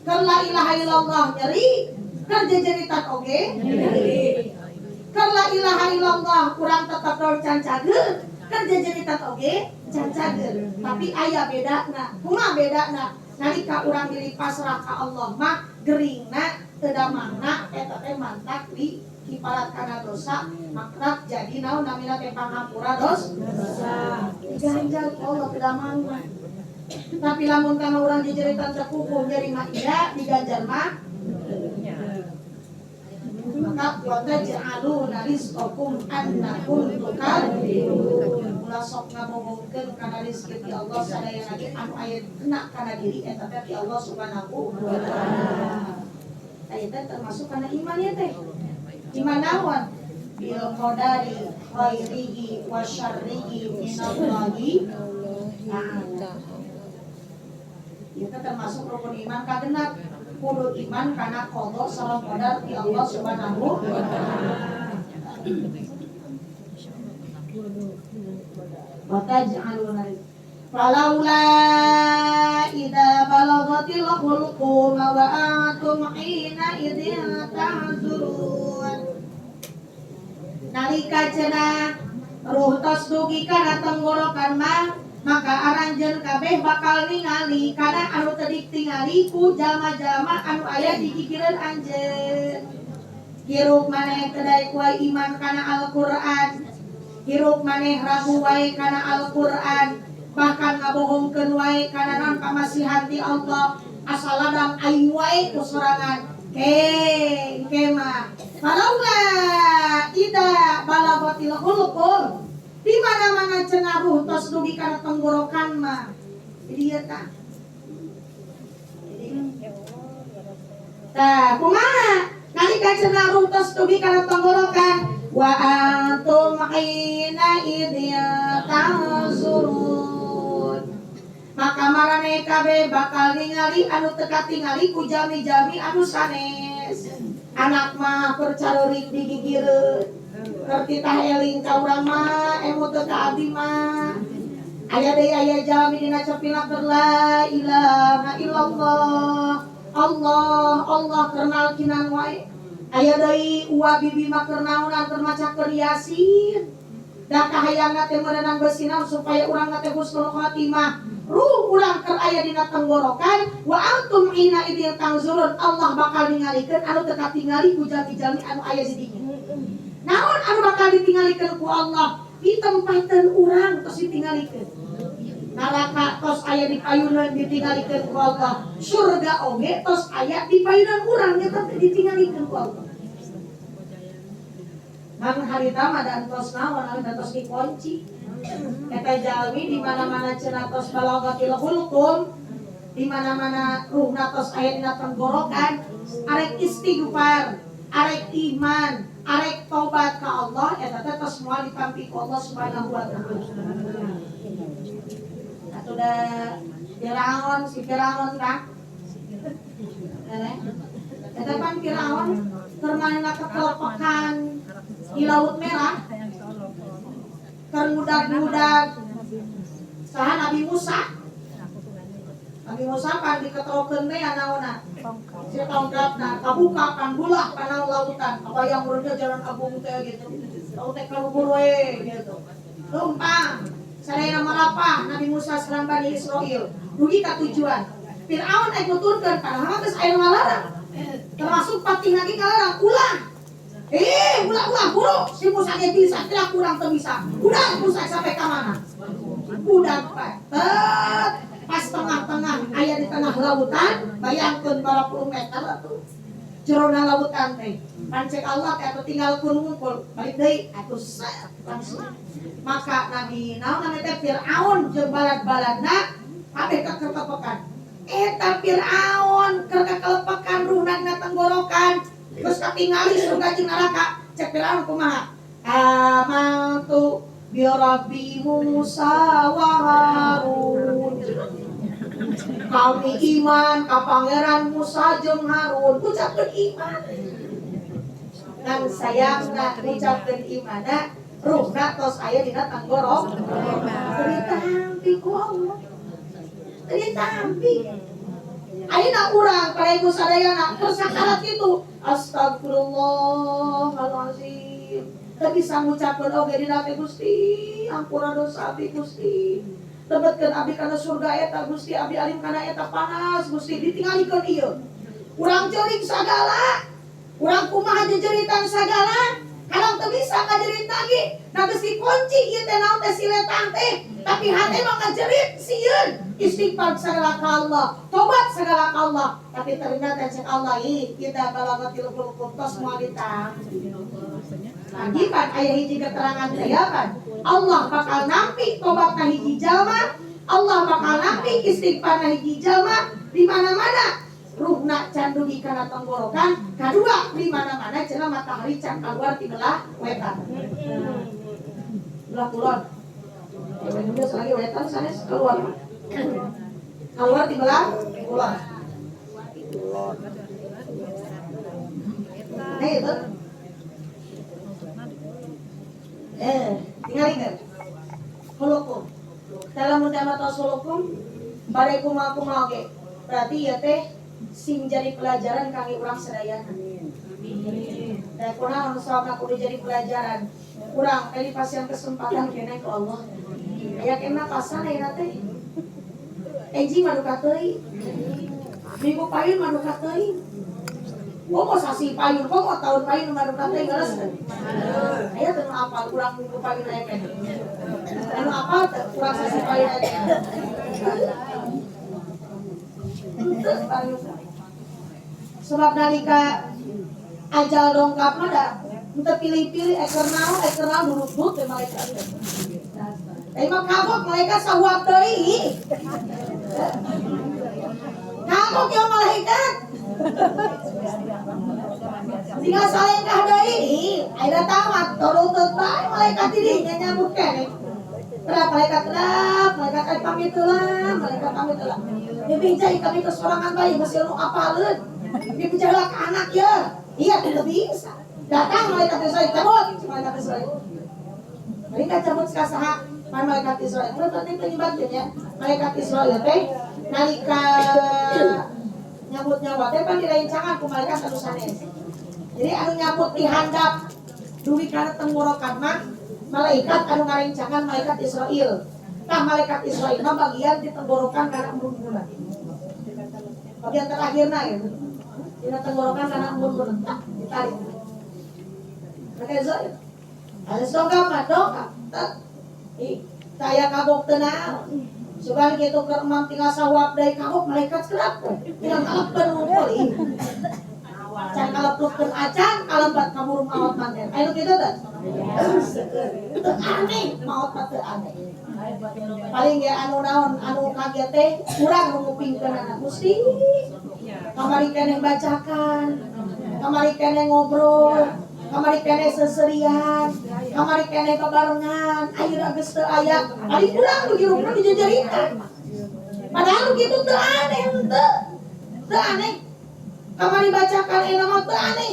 Keur la ilaha illallah nyeri, keur jejeritan oge nyeri. Keur la ilaha illallah kurang tetep daun can cager, keur jejeritan oge can cager. Tapi aya bedana. Kumaha bedana? Nalika urang diri pasrah ka Allah mah geringna teu damangna eta teh mantak di kiparat kana dosa, maka jadi naon namina teh pangampura dosa. Diganjar ku Allah teu damangna. Tapi lamun kana urang jejeritan teu kukuh nyeri mah iya diganjar mah. Maka wa taj'aluna rizqakum annakum tukadzibun. Ulah sok ngabohongkeun kana rezeki ti Allah sadayana ge anu aya kena kana diri eta teh ti Allah Subhanahu wa taala. Aya teh termasuk kana iman ya teh. Iman naon? Bil qadari khairihi wa syarrihi minallahi ta'ala. Ieu teh termasuk rukun iman kagenap. Kudu iman kana qada sareng qadar ti Allah Subhanahu wa taala. Wa taj'aluna falaula idza balagatil hulqum wa antum hina idzin ta'zurun. Nalika cenah ruh tos dugi kana tenggorokan mah Maka aranjeun kabeh bakal ningali kana anu teu ditingali ku jalma-jalma anu aya di gigireun anjeun. Hirup maneh teu daek wae iman kana Al-Qur'an. Hirup maneh ragu wae kana Al-Qur'an, bahkan ngabohongkeun wae kana naon pamasihan ti Allah, asal ladang aing wae ku sorangan. Ke mah falaula idza balagatil hulqum, di mana-mana cenah ruh tos dugi kana tenggorokan mah. Jadi ieu tah. Tah, kumaha? Nalika cenah ruh tos dugi kana tenggorokan, wa antum hina idzin tanzurun. Maka maraneh kabeh bakal ningali anu teu katingali ku jalmi-jalmi anu sanes. Anak mah keur careurik di gigireun. Keur titah eling ka urang mah emut teu ka abdi mah. Aya deui aya jalmi dina cepilna keur la ilaha illallah. Allah Allah keur nalkinan wae. Aya deui uwa bibi mah keur naonan keur macakeun Yasin. Da kahayangna teh meunang bersinar supaya urang teh husnul khotimah. Ruh urang keur aya dina tenggorokan, wa antum hina idzin tanzurun, Allah bakal ningalikeun anu teu katingali ku jalmi-jalmi anu aya di dinya. Naon anu bakal ditingalikeun ku Allah? Ditempateun urang tos ditingalikeun. Neraka tos aya di payunan ditingalikeun ku Allah. Surga oge tos aya di payunan urang nya teh ditingalikeun ku Allah. Ngan harita mah dan tos naon anu tos dikunci. Eta jalmi di mana-mana cenah tos balagatil hulqum, di mana-mana ruhna tos aya dina tenggorokan, arek istighfar, arek iman, arek tobat ka Allah, eta teh tos moal ditampi ku Allah Subhanahu wa taala. Atuh da Firaun, si Firaun tah. Eta pan Firaun keur manehna ketelepekan di Laut Merah, keur ngudag-ngudag saha Nabi Musa. Nabi Musa pan diketrokeun teh naonna? Si tongkatna kabuka pan bulah kana lautan. Kabayang urangnya jalan agung teh gitu. Laut teh kaluhur we gitu. Tumpang sadayana marapah Nabi Musa sareng Bani Israil dugi ka tujuan. Firaun ek nuturkeun padahal mah geus aya ngalarang. Termasuk patih lagi ngalarang ulah. Ulah-ulah buruk si Musa ge bisa, tidak kurang teu bisa. Udah Musa sampai ka mana? Udah patet pas tengah-tengah aya di tengah lautan, bayangkeun berapa puluh meter atuh. Jerona lautan teh. Pancek Allah teh atuh tinggal kun ngumpul, balik deui atuh set langsung. Maka Nabi naon namanya teh Firaun jeung balad-baladna kabeh kekertepekan. Eta Firaun keur kakelepekan ruhna dina tenggorokan. Terus katingali surga jeung neraka, cek Firaun kumaha? Amantu bi Rabbi Musa wa Harun. Kami iman ka Pangeran Musa jeung Harun, ucapkeun iman. Ngan sayangna ucapkeun imanna ruhna tos aya dina tenggorok. Teu ditampi ku Allah. Teu ditampi. Ayeuna urang para ibu sadayana keur sakarat kitu, astagfirullahalazim. Teu bisa ngucapkeun oge dina teh Gusti, ampura dosa abdi Gusti. Lebetkeun abdi kana surga eta Gusti, abdi alim kana eta panas Gusti, ditingalikeun ieu. Urang ceurik sagala, urang kumaha jejeritan sagala, kadang teu bisa ngajerit lagi. Da geus dikunci ieu teh naon teh siletang teh, tapi hate mah ngajerit sieun. Istighfar segala ka Allah, tobat segala ka Allah, tapi ternyata cek Allah ih kita balagatil hulqum tos moal ditampi. Lagi kan aya hiji keterangan teh ya kan, Allah bakal nampi tobat na hiji jalma, Allah bakal nampi istighfar na hiji jalma di mana-mana ruhna can dugi kana tenggorokan, kadua di mana-mana cenah matahari can keluar ti belah wetan. Belah kulon. Geus lagi wetan sanes keluar. Keluar di belah kulon. Nah itu. Tinggal ingat. Hulukum. Dalam utama tos hulukum, badai kumaha-kumaha oge. Berarti ya teh sing jadi pelajaran kangge urang sadayana. Dan kunaon sababna kudu jadi pelajaran. Urang tadi pasien kesempatan keneh ku Allah. Aya kena pasan ayeuna teh. Enjing mah duka teuing. Minggu payun mah duka teuing. Komo sasi payun, komo tahun payun mah duka teuing geus. Aya teu nu apal urang minggu payun aya keneh. Anu apal teu urang sasi payun aya keneh. Henteu payun. Sebab nalika ajal dongkap mah da henteu pilih-pilih eker naon durut-durut teh malaikat. Tapi mah kagok malaikat sahuap deui. Kagok ya malaikat. Tinggal salengkah deui, ayeuna tamat turutut bae malaikat di dinya nyambut keneh. Terap malaikat terap, malaikat pamit heula, malaikat pamit heula. Dibinjai kami ke sorangan bae geus nu apaleun. Dibinjai heula ka anak ye. Iya teu bisa. Datang malaikat Israel, cabut malaikat Israel. Mereka cabut ka saha? Malaikat Israel. Mun penting penyebatkeun ya. Malaikat Israel teh nalika nyabut nyawa teh pan direncangan ku malaikat anu sanes. Jadi anu nyabut di handap dugi kana tenggorokan mah malaikat anu ngarencangan malaikat Israel. Tah malaikat Israel mah bagian di tenggorokan kana embun-embunna. Bagian terakhirna gitu. Dina tenggorokan kana embun-embunna tah ditarik. Mereka Israel. Ada dongkap mah dongkap. Ih, saya kagok tenang. Sugan kitu keur emam tinggal sawap deui kagok malaikat kerap we. Tinggal kalepen ngumpul ih. Can kaleplukeun acan kalembat kaburu maot manten. Aya nu kitu teh? Teu aneh, maot mah teu aneh. Paling ge anu naon anu kaget teh kurang nu ngupingkeunana. Gusti. Kamari keneh bacakan, kamari keneh ngobrol, kamari keneh seserian, kamari keneh babarengan, ayeuna geus teu aya. Paling kurang nu hirupna dijajarikan. Padahal nu kitu teu aneh henteu. Teu aneh. Kamari bacakan enak mah teu aneh.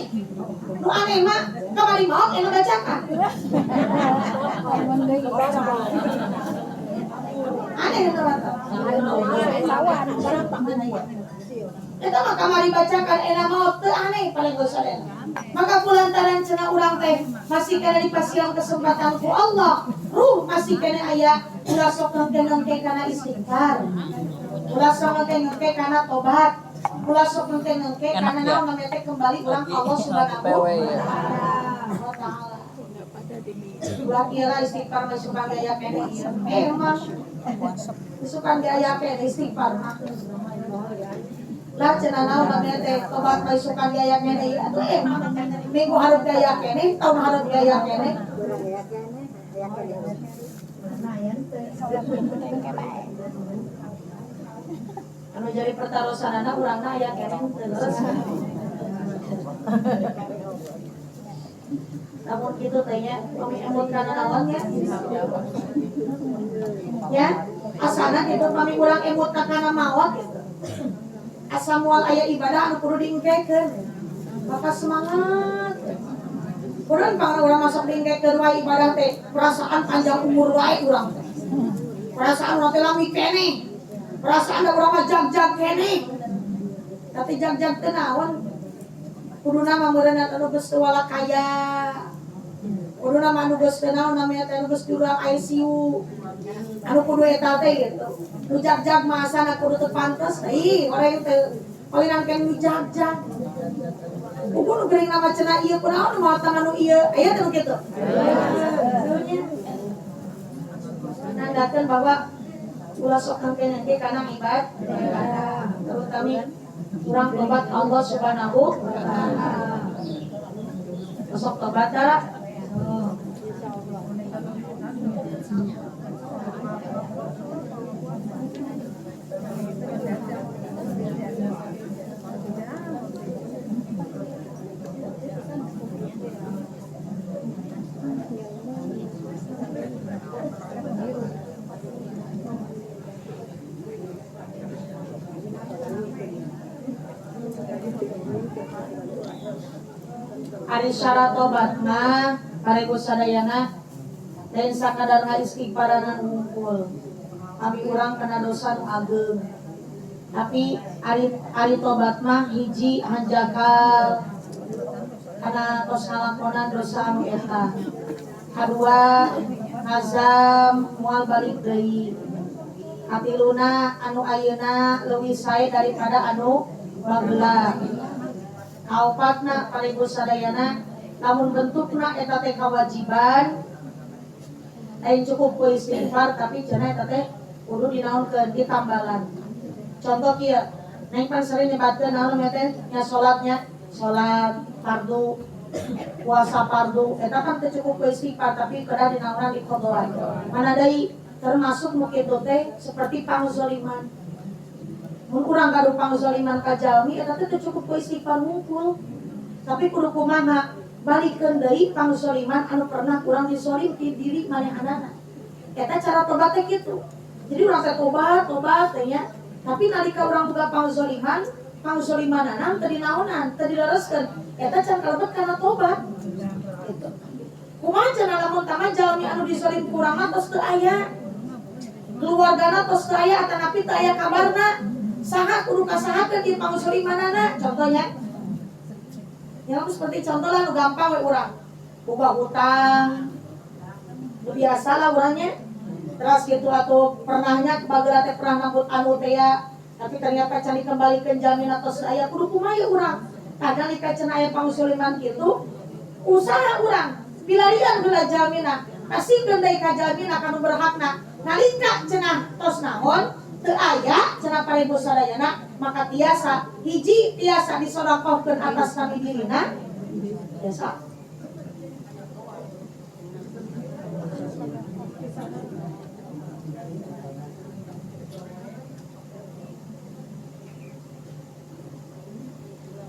Nu aneh mah kamari maot enak bacakan. Aneh henteu mah. Eta mah kamari bacakan enak maot teu aneh paling geus sadayana. Maka kulantaran cenah urang teh masih kana dipasihan kesempatan ku Allah, ruh masih kana aya ulah sok ngengke-ngengke kana istighfar. Ulah sok ngengke-ngengke kana tobat. Ulah sok ngengke-ngengke kana naon namanya teh kembali urang ka Allah Subhanahu wa taala. Ulah kira istighfar mah suka gaya keneh ieu. Emang suka gaya keneh istighfar mah. Lah cenah naon namanya teh tobat mah suka gaya keneh ieu. Atuh emang minggu hareup gaya keneh, tahun hareup gaya keneh. Anu jadi pertarosanana urangna aya keneh terus. Namun kitu teh nya pami emut kana naon nya. Ya, asana kitu pami urang emut kana maot gitu. Asa moal aya ibadah anu kudu diengkekeun. Maka semangat. Urang pang urang masuk diengkekeun wae ibadah teh, perasaan panjang umur wae urang teh. Perasaan urang teh lami keneh. Perasaan urang mah jag-jag keneh. Tapi jag-jag teh naon? Kuduna mah meureunna anu geus teu walakaya. Kuduna mah anu geus teu naon namanya teh anu geus di ruang ICU. Anu kudu eta teh gitu. Nu jag-jag mah asana kudu teu pantes. Ih, orang teh palingan kan nu jag-jag. Kudu nu geuring nama cenah ieu kunaon nu maot anu ieu. Aya teh nu kitu. Nandakeun bahwa ulah sok ngengke-ngengke kana ibadah, terutama urang tobat Allah Subhanahu wa taala. Sok tobat cara. Ari syarat tobat mah parego sadayana lain sakadar ngaistighfaranan ngumpul. Abi urang kana dosa nu ageung. Tapi ari tobat mah hiji hanjakal kana tos ngalakonan dosa anu eta. Kadua Ngazam moal balik deui. Katiluna anu ayeuna leuwih sae daripada anu baheula. Kaopatna paribu sadayana lamun bentukna eta teh kewajiban lain cukup ku istighfar tapi cenah eta teh kudu dinaonkeun ditambalan. Contoh kieu, neng pan sering nyebatkeun naon namanya teh nya salatnya, salat fardu, puasa fardu, eta kan teu cukup ku istighfar tapi kedah dinaonan diqadaan. Mana deui termasuk nu kitu teh seperti pangzoliman. Mun urang gaduh pangzoliman ka jalmi eta teh teu cukup ku istighfar ngumpul. Tapi kudu kumaha? Balikeun deui pangzoliman anu pernah urang dizolim ti diri manehanana. Eta cara tobat teh kitu. Jadi urang teh tobat, tobat teh nya. Tapi nalika urang boga pangzoliman, pangzolimanana teu dinaonan, teu dilereskeun. Eta can kalebet kana tobat. Gitu. Kumaha cenah lamun tama jalmi anu dizolim ku urang mah tos teu aya. Keluargana tos teu aya atanapi teu aya kabarna. Saha kudu kasahakeun ieu pangzolimanana contohnya. Ya seperti contoh lah nu gampang we urang. Boga hutang. Nu biasa lah urangnya. Terus gitu atau pernahnya bageula teh pernah nambut anu teh ya, tapi ternyata can dikembalikeun jamin atau aya kudu kumaha ye urang. Kadang nalika cenah aya pangzoliman kitu, usaha urang pilarian heula jamina, kasihkeun deui ka jamina kanu berhakna. Nalika cenah tos naon teu aya cenah paribu sadayana, maka tiasa hiji tiasa disodakohkeun atas nami dirina biasa.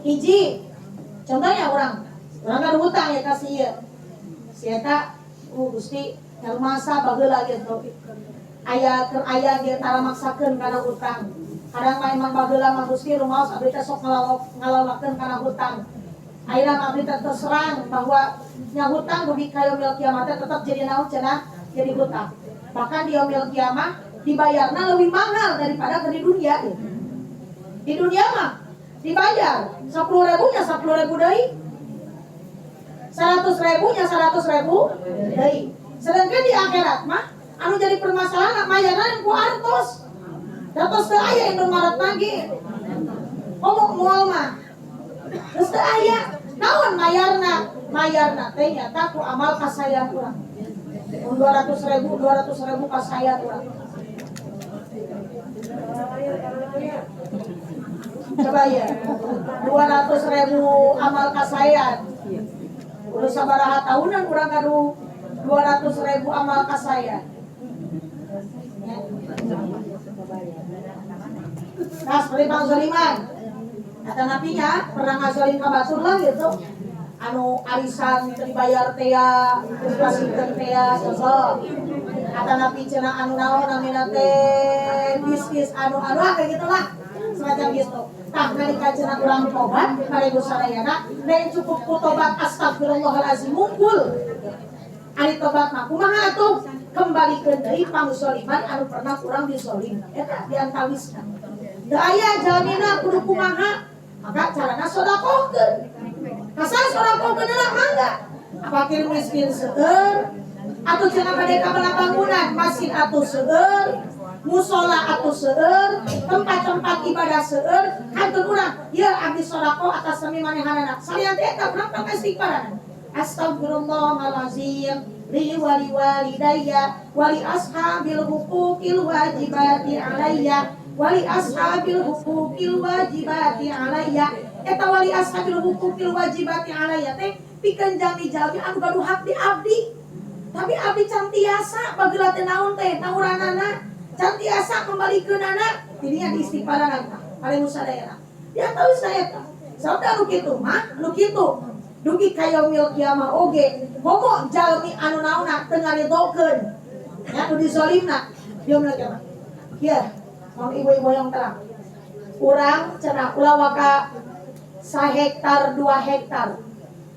Hiji contohnya orang kan hutang ya kasih ieu si eta Gusti masa baheula gitu aya keur aya ge tara maksakeun kana hutang. Kadang mah emang baheula mah Gusti rumaos abdi teh sok ngalalakeun kana hutang. Ayeuna mah abdi teh terserang bahwa nya hutang dugi ka yaumil kiamah teh tetep jadi naon cenah jadi hutang. Bahkan di yaumil kiamah dibayarna leuwih mahal daripada di dunia gitu. Di dunia mah dibayar 10.000 nya 10.000 deui. 100.000 nya 100.000 deui. Sedangkan di akhirat mah anu jadi permasalahan mayarna ku artos. Da tos teu aya Indomaret lagi. Ngomong moal mah. Terus teu aya. Naon mayarna? Mayarna teh nyata ku amal kasayan urang. Mun 200.000, 200.000 kasayan urang. Coba ya, 200.000 amal kasayan. Udah sabaraha tahunan urang gaduh 200.000 amal kasayan. Ya. Nah, seperti pangzoliman. Kata nabinya pernah ngazolim ka batur lah gitu. Anu arisan teu dibayar teh ya, terus pasikeun teh ya, contoh. Kata nabi cenah anu naon namina teh bisnis anu-anu ah, kayak gitulah. Semacam gitu. Tah nalika cenah urang tobat paribu sadayana, lain cukup ku tobat astagfirullahalazim mungkul. Ari tobat mah kumaha atuh? Kembalikeun deui pangzoliman anu pernah urang dizolim. Eta diantawisna. Teu aya jalmina kudu kumaha? Maka carana sodakohkeun. Kasar sodakohkeun lah mangga. Fakir miskin seueur atuh cenah bade ka bangunan masjid atuh seueur, musola atuh seueur, tempat-tempat ibadah seueur, kantun urang ieu abdi sodakoh atas nami manehanana. Salian teh eta urang tong istighfaran. Astagfirullahalazim li wali walidayya wali ashabil huquqil wajibati alayya wali ashabil huquqil wajibati alayya. Eta wali ashabil huquqil wajibati alayya teh pikeun jami-jami anu gaduh hak di abdi. Tapi abdi can tiasa bageula teh naon teh nauranana, can tiasa kembalikeunana, didinya di istighfaran tah paling musadayana. Dia tahu saya eta. Sabda nu kitu mah nu kitu. Dugi ka yaumil kiamah oge komo jalmi anu naonna teu ngaridokeun. Ya nu dizolimna yaumil kiamah. Kieu, mau ibu-ibu yang terang. Urang cenah ulah waka sahektar 2 hektar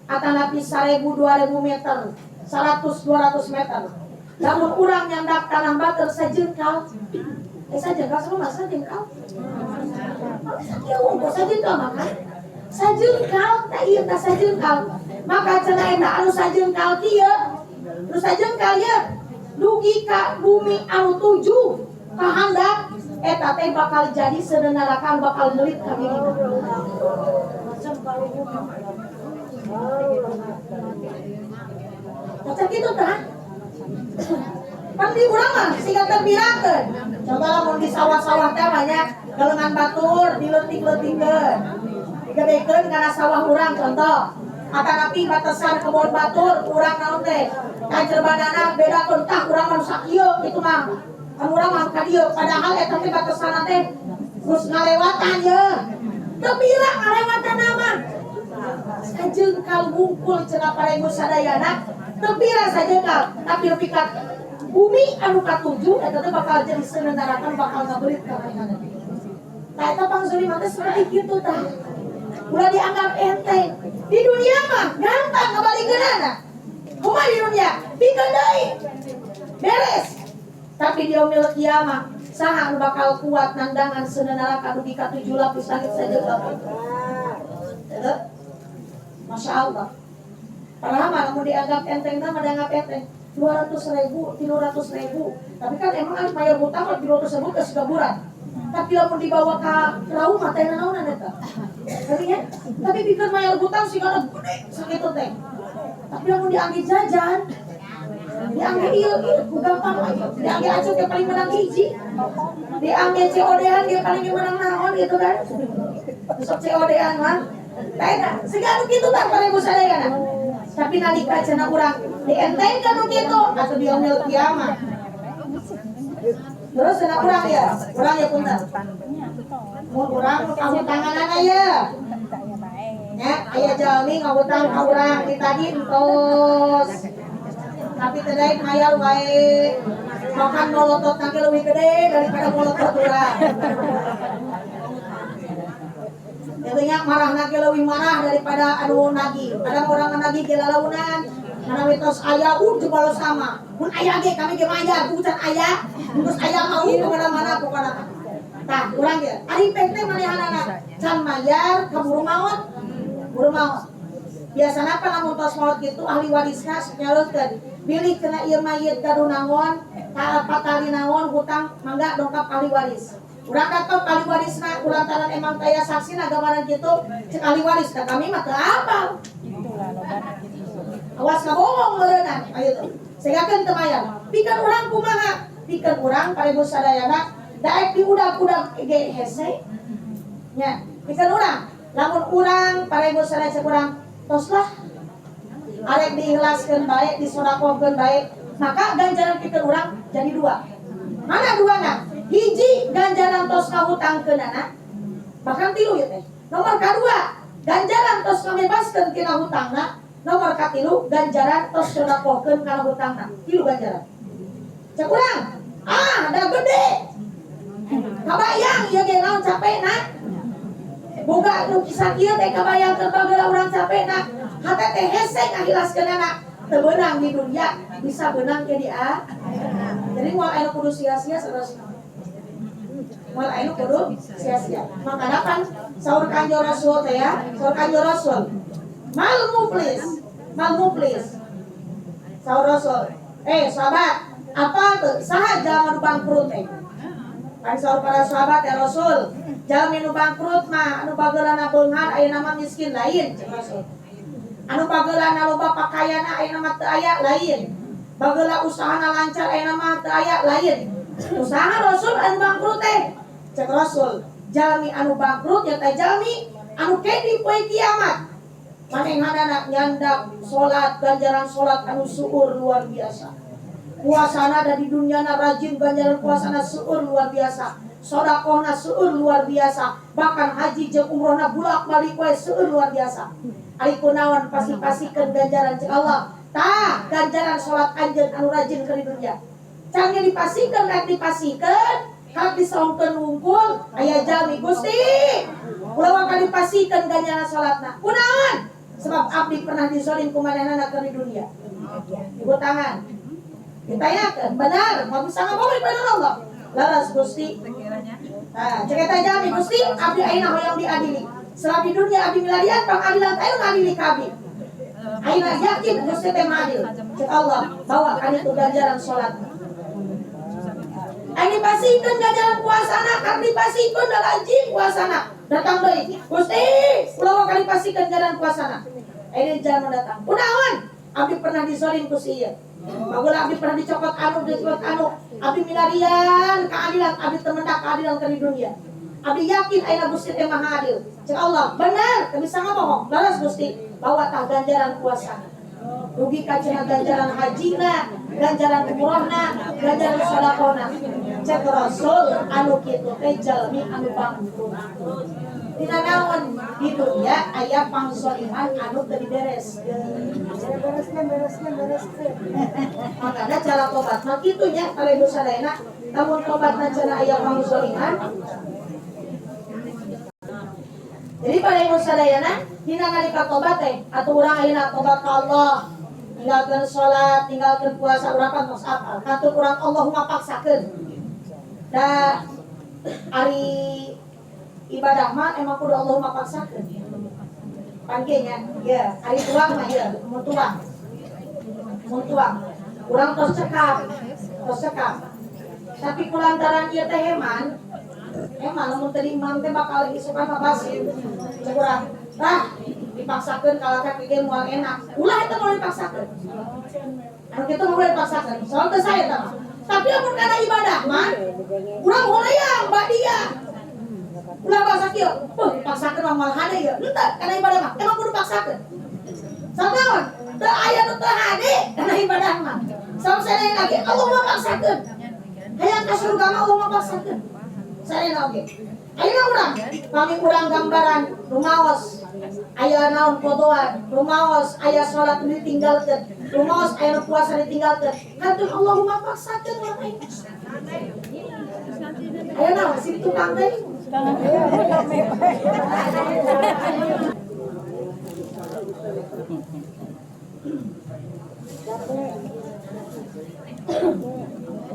atanapi 1000 2000 meter, 100 200 meter. Lamun urang nyandak tanah batur sajengkal. Sajengkal sama masa jengkal? Sakieu unggul sajengkal maka. Sajengkal teh ieu teh sajengkal. Maka cenah eta anu sajengkal kieu. Nu sajengkal ieu. Dugi ka bumi anu 7 ka handap eta teh bakal jadi seuneu neraka bakal meulit ka dirina. Macam kitu tah. Pan di urang mah siga terbirakeun. Coba lamun di sawah-sawah teh banyak galengan batur dileutik-leutikeun. Digedekeun kana sawah urang contoh. Atanapi batasan kebon batur urang naon teh? Kajerbanana bedakeun tah urang mah sakieu kitu mah. Kan urang mah ka dieu padahal eta teh batasanna teh geus ngalewatan ye. Teu pira ngalewatanna mah. Sajengkal wungkul cenah parengu sadayana teu pira sajengkal tapi nepi ka bumi anu katujuh eta teh bakal jadi seuneu neraka bakal ngabelit ka manehna. Tah eta pangzoliman teh seperti kitu tah. Ulah dianggap enteng. Di dunia mah gampang ngabalikeunana. Kumaha di dunia? Pikeun deui. Beres. Tapi di yaumil kiamah saha anu bakal kuat nandangan seuneu neraka dugi ka 7 lapis langit sajengkal. Eta Masya Allah. Padahal mah lamun dianggap enteng mah dianggap enteng. 200.000, 300.000. Tapi kan emang ari bayar hutang mah 300.000 geus gaburan. Tapi lamun dibawa ka raum mah teh naonan eta. Ngerti nya? Tapi pikeun mayar hutang sigana gede sakitu teh. Tapi lamun diangge jajan, diangge ieu ieu ku gampang we. Diangge acuk ge paling menang hiji. Diangge COD-an ge paling menang naon gitu kan. Sok COD-an mah. Tah eta siga anu kitu tah parebu sadayana. Tapi nalika cenah urang dientengkeun nu kitu atuh di yaumil kiamah. Terus cenah urang ya punten. Mun urang nu kahutanganana ye. Nya aya jalmi ngahutang ka urang di tadi entos. Tapi teu daek mayar wae. Makan molotot nage leuwih gede daripada molotot urang. Jadinya marah nage leuwih marah daripada anu nagih. Kadang orang nagih ge lalaunan. Karena tos aya jebol sama. Mun aya ge kami ge mayar, bukan aya. Geus aya mau kemana-mana pokona. Tah, urang ge. Ari pek teh manehanana can mayar kaburu maot. Buru maot. Biasana pan lamun tos maot kitu ahli warisna nyaleutkeun. Bilih kena ieu mayit gaduh naon, patali naon hutang mangga dongkap ahli waris. Urang datang ahli warisna kulantaran emang taya saksina gambaran kitu cek ahli waris da kami mah teu apal. Awas kabohong meureunana ayo tuh. Segakeun teu mayar. Pikeun urang kumaha? Pikeun urang parebu sadayana daek diudag-udag ge hese. Nya, pikeun urang. Lamun urang parebu sadaya cek urang tos lah. Arek diikhlaskeun bae, disodakohkeun bae, maka ganjaran pikeun urang jadi dua. Mana duana? Hiji ganjaran tos ngahutangkeunana, bahkan tilu ya teh. Nomor kadua, ganjaran tos ngabebaskeun tina hutangna. Nomor katilu, ganjaran tos sodakohkeun kana hutangna. Tilu ganjaran. Cek urang, da gede. Kabayang ieu ge naon capekna? Boga nu kisah ieu teh kabayang keur bageula urang capekna. Hate teh hese ngahilaskeunana. Teu beunang di dunia, bisa beunang ke di akhirat. Jadi moal aya nu kudu sia-sia saudara. Moal aya nu kudu sia-sia. Makana kan saur Kanjeng Rasul teh ya, saur Kanjeng Rasul. Mal muflis, mal muflis. Saur Rasul, sahabat, apa tuh? Saha jalma nu bangkrut teh? Kan saur para sahabat ya Rasul, jalmi nu bangkrut mah anu bageulana beunghar ayeuna mah miskin lain cek Rasul. Anu bageulana loba pakaianna ayeuna mah teu aya lain. Bageula usahana lancar ayeuna mah teu aya lain. Usaha Rasul anu bangkrut teh cek Rasul, jalmi anu bangkrut nya teh jalmi anu kendi poe kiamat. Manehanana nyandak salat ganjaran salat anu seueur luar biasa. Puasana da di dunyana rajin ganjaran puasana seueur luar biasa. Sodakohna seueur luar biasa. Bahkan haji jeung umrohna bolak-balik wae seueur luar biasa. Ari kunaon pasti-pastikeun ganjaran cek Allah. Tah ganjaran salat anjeun anu rajin keur di dunya. Can ge dipasikeun rek dipasikeun, hak disaungkeun wungkul aya jalmi Gusti. Ulah maka dipasikeun ganjaran salatna. Kunaon? Sebab abdi pernah dizolim ku manehna keur di dunia. Ibu tangan. Ditanyakeun, benar, mau bisa ngomong di depan Allah. Laras Gusti. Nah, cek eta jalmi Gusti, abdi ayeuna hoyong diadili. Sebab di dunia abdi milarian pangadilan teh ngadili ka abdi. Ayeuna yakin Gusti teh adil. Cek Allah, bawa ka ditu ganjaran salat. Anu dipasihkeun ganjaran puasana, karena dipasihkeun da lajim puasana. Datang deui. Gusti, kula mah kali pasihkeun ganjaran puasana. Ini jalma datang. Kunaon? Abdi pernah dizolim ku si ieu. Baheula abdi pernah dicokot anu, dicokot anu. Abdi milarian keadilan, abdi teu mendak keadilan ke di dunia. Abdi yakin ayeuna Gusti teh Maha Adil. Cek Allah, benar, teu bisa ngabohong. Leres Gusti, bawa tah ganjaran puasana. Dugi ka cenah ganjaran hajina, ganjaran umrohna, ganjaran sedekahna. Cek Rasul anu kitu teh jalmi anu bangkrut. Tina naon di dunia aya pangzoliman anu teu dibereskeun. Bereskeun, bereskeun, bereskeun. Makanya cara tobat mah kitu nya kalau ibu sadayana, lamun tobatna cenah aya pangzoliman. Jadi pada ibu sadayana dina nalika tobat teh atuh urang ayeuna tobat ka Allah, tinggalkeun salat, tinggalkeun puasa, urang kan tos apal. Kantun urang Allahumma paksakeun. Da ari ibadah mah emang kudu Allahumma paksakeun. Pan kieu nya, ya, ari tuang mah ya, mun tuang. Mun tuang. Urang tos cekap, tos cekap. Tapi kulantaran ieu teh heman, eman lamun teu imam teh bakal isukan mah basi. Cek urang, tah dipaksakeun kalahka ge moal enak. Ulah eta moal dipaksakeun. Anu kitu mah ulah dipaksakeun. Soal teu sae eta mah. Tapi lamun kana ibadah mah urang hoream badia. Ulah bangsa kieu, beuh dipaksakeun mah moal hade ieu. Henteu kana ibadah mah emang kudu paksakeun. Sabab naon? Teu aya nu teu hade kana ibadah mah. Sabab sadaya lagi Allah mah paksakeun. Hayang ka surga mah Allah mah paksakeun. Sadaya oge. Ayeuna urang, pami urang gambaran rumaos aya naon kodoan, rumaos aya salat nu ditinggalkeun, rumaos aya nu puasa ditinggalkeun. Kantun Allahumma paksakeun urang aing. Aya naon si tukang teh?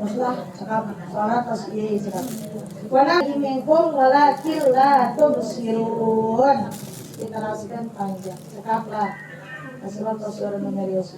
Teruslah cakap sholat terus iya cakap. Wana minkum walakin la tubsirun. Diteruskan panjang. Cakaplah. Asal terus orang merios.